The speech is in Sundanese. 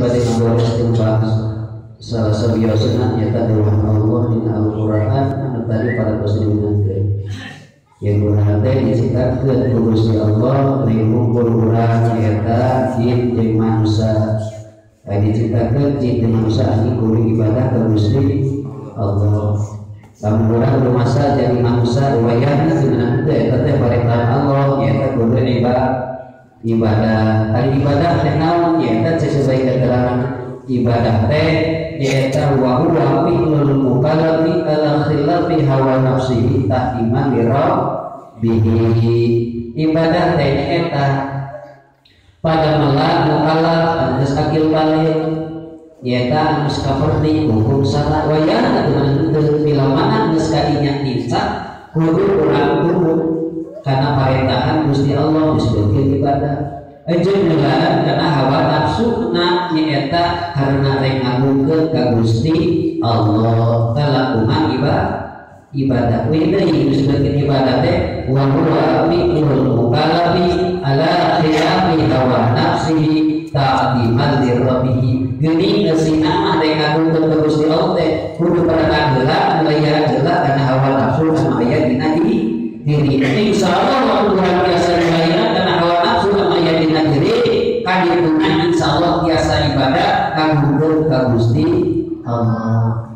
bade ngaboreskeun bahas salah sawiosna nyaeta dawuh Allah dina Al-Qur'an anu tadi pada posisinan. Yang urang teh diciptakeun ku Gusti Allah ngumpul urang nyaeta jin jeung manusia. Diciptakeun jin jeung manusia anu kudu ibadah ka Gusti Allah. Lamun urang rumasa jadi manusia wayahna sebenarnya teh eta teh parentah Allah nyaeta kudu ibadah. Ari ibadah teh naon nyaeta sesuai keterangan ibadah teh nyaeta wa huwa fi'lul mukallafi ala khilafi hawa nafsihi ta'iman li rabbihi. Ibadah teh nyaeta pada melan mukallaf anu geus akil baligh nyaeta anu geus kaperti hukum salat wayahna teu henteu bila mana geus kadinya nincak kudu urang turut karena parentahan Gusti Allah disebutkeun ibadah. Jeung meularan kana hawa nafsuna nyaeta karena rek ngagungkeun ka Gusti Allah kalakuan ibadah. Wih deui disebutkeun ibadah teh wa huwa fi'lul mukallafi ala khilafi hawa nafsihi ta'diman li rabbih. Geuning geusina mah rek ngagungkeun ka Gusti Allah teh kudu pada heula ngelayaran heula kana hawa nafsu anu aya dina diri. Insyaallah waktu urang biasa ngelayaran kana hawa nafsu anu aya dina diri kadituna insyaallah biasa ibadah kagungkeun ka Gusti Allah.